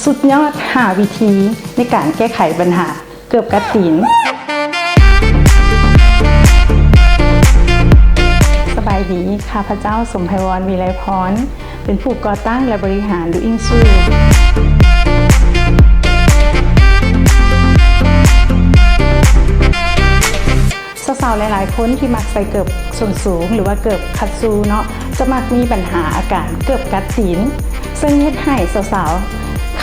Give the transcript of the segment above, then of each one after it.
ສຸດຍອດຫ້າວິທີໃນການແກ້ໄຂບັນຫາເກີບກັດຕີນ. ສະບາຍດີ, ຂ້າພະເຈົ້າ ສົມໄພວອນ ວິໄລພອນ, ເປັນຜູ້ກໍ່ຕັ້ງ ແລະ ບໍລິຫານ Doing Shoe. ສາວໆຫຼາຍໆຄົນທີ່ມັກໃສ່ເກີບສົ້ນສູງ ຫຼືວ່າເກີບຄັດຊູເນາະ ຈະມັກມີບັນຫາອາການເກີບກັດຕີນ, ເຊິ່ງເຮັດໃຫ້ສາວໆ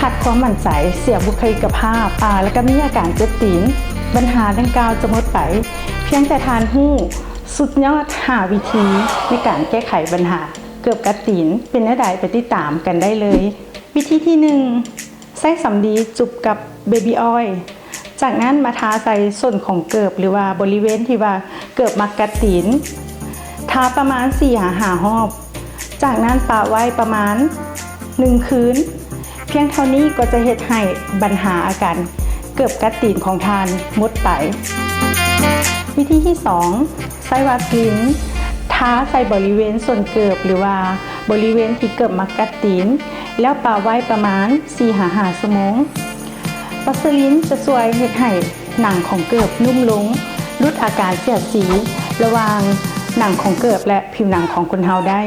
ຂາດຄວາມໝັ້ນໃຈ, ເສຍບຸກຄະລິກະພາບ, ອາ, ແລ້ວກໍມີອາການເຈັບຕີນ. ບັນຫາດັ່ງກ່າວຈະໝົດໄປ ພຽງແຕ່ທ່ານຮູ້ສຸດຍອດຫ້າວິທີໃນການແກ້ໄຂບັນຫາເກີບກັດຕີນ. ເປັນແນວໃດ? ໄປຕິດຕາມກັນໄດ້ເລີຍ. ວິທີທີໜຶ່ງ ໃຊ້ສຳລີຈຸບກັບ Baby Oil, ຈາກນັ້ນມາທາໃສ່ສົ້ນຂອງເກີບ ຫຼືວ່າບໍລິເວນທີ່ວ່າເກີບມັກກັດຕີນ, ທາປະມານສີ່ຫາຫ້າຮອບ, ຈາກນັ້ນປະໄວ້ປະມານໜຶ່ງຄືນ. ພຽງເທົ່ານີ້ກໍຈະເຮັດໃຫ້ບັນຫາອາການເກີບກັດຕີນຂອງທ່ານໝົດໄປ. ວິທີທີສອງ ໃຊ້ວາສະລີນທາໃສ່ບໍລິເວນສົ້ນເກີບ ຫຼືວ່າບໍລິເວນທີ່ເກີບມັກກັດຕີນ ແລ້ວປະໄວ້ປະມານສີ່ຫາຫ້າຊົ່ວໂມງ. ວາສະລີນຈະຊ່ວຍເຮັດໃຫ້ໜັງຂອງເກີບນຸ້ມລົງ, ຫຼຸດອາການເສຍສີລະຫວ່າງໜັງຂອງເກີບ ແລະ ຜິວໜັງຂອງຄົນເຮົາໄດ້.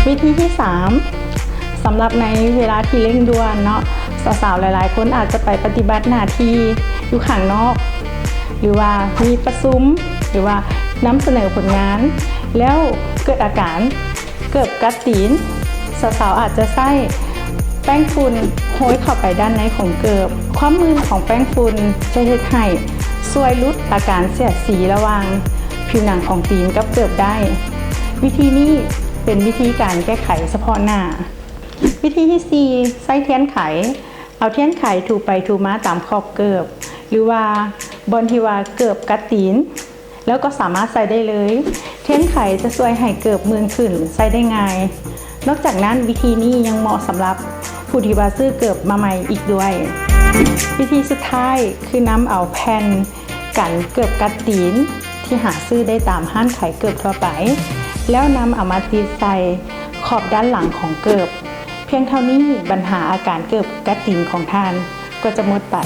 ວິທີທີສາມ ສຳລັບໃນເວລາທີ່ເລັ່ງດ່ວນເນາະ, ສາວໆຫຼາຍໆຄົນອາດຈະໄປປະຕິບັດໜ້າທີ່ຢູ່ຂ້າງນອກ ຫຼືວ່າມີປະຊຸມ ຫຼືວ່ານຳສະເໜີຜົນງານ ແລ້ວເກີດອາການເກີບກັດຕີນ, ສາວໆອາດຈະໃຊ້ແປ້ງຝຸ່ນໂຮຍເຂົ້າໄປດ້ານໃນຂອງເກີບ. ຄວາມມື່ນຂອງແປ້ງຝຸ່ນຈະເຮັດໃຫ້ຊ່ວຍຫຼຸດອາການເສຍສີລະຫວ່າງຜິວໜັງຂອງຕີນກັບເກີບໄດ້. ວິທີນີ້ເປັນວິທີການແກ້ໄຂສະເພາະໜ້າ. ວິທີທີສີ່ ໃຊ້ທຽນໄຂ. ເອົາທຽນໄຂຖູໄປຖູມາຕາມຂອບເກີບ ຫຼືວ່າບ່ອນທີ່ວ່າເກີບກັດຕີນ ແລ້ວກໍສາມາດໃສ່ໄດ້ເລີຍ. ທຽນໄຂຈະຊ່ວຍໃຫ້ເກີບມື່ນຂຶ້ນ, ໃສ່ໄດ້ງ່າຍ. ນອກຈາກນັ້ນ, ວິທີນີ້ຍັງເໝາະສຳລັບຜູ້ທີ່ວ່າຊື້ເກີບມາໃໝ່ອີກດ້ວຍ. ວິທີສຸດທ້າຍ ຄືນຳເອົາແຜ່ນກັນເກີບກັດຕີນ ທີ່ຫາຊື້ໄດ້ຕາມຮ້ານຂາຍເກີບທົ່ວໄປ, ແລ້ວນຳເອົາມາຕິດໃສ່ຂອບດ້ານຫຼັງຂອງເກີບ. ພຽງເທົ່ານີ້, ບັນຫາອາການເກີບກັດຕີນຂອງທ່ານກໍຈະໝົດໄປ.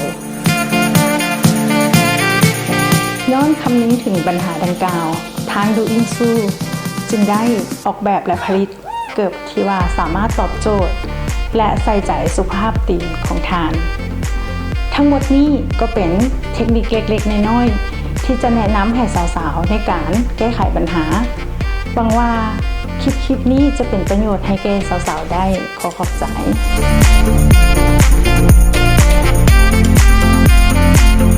ຍ້ອນຄຳນຶງເຖິງບັນຫາດັ່ງກ່າວ, ທາງ Doing Shoe ຈຶ່ງໄດ້ອອກແບບ ແລະ ຜະລິດ ເກີບທີ່ວ່າສາມາດຕອບໂຈດ ແລະ ໃສ່ໃຈສຸຂະພາບຕີນຂອງທ່ານ. ທັງໝົດນີ້ກໍເປັນເທັກນິກເລັກໆນ້ອຍໆ ທີ່ຈະແນະນຳໃຫ້ສາວໆໃນການແກ້ໄຂບັນຫາ. ຫວັງວ່າຄລິບໆນີ້ຈະເປັນປະໂຫຍດໃຫ້ແກ່ສາວໆໄດ້. ຂໍຂອບໃຈ.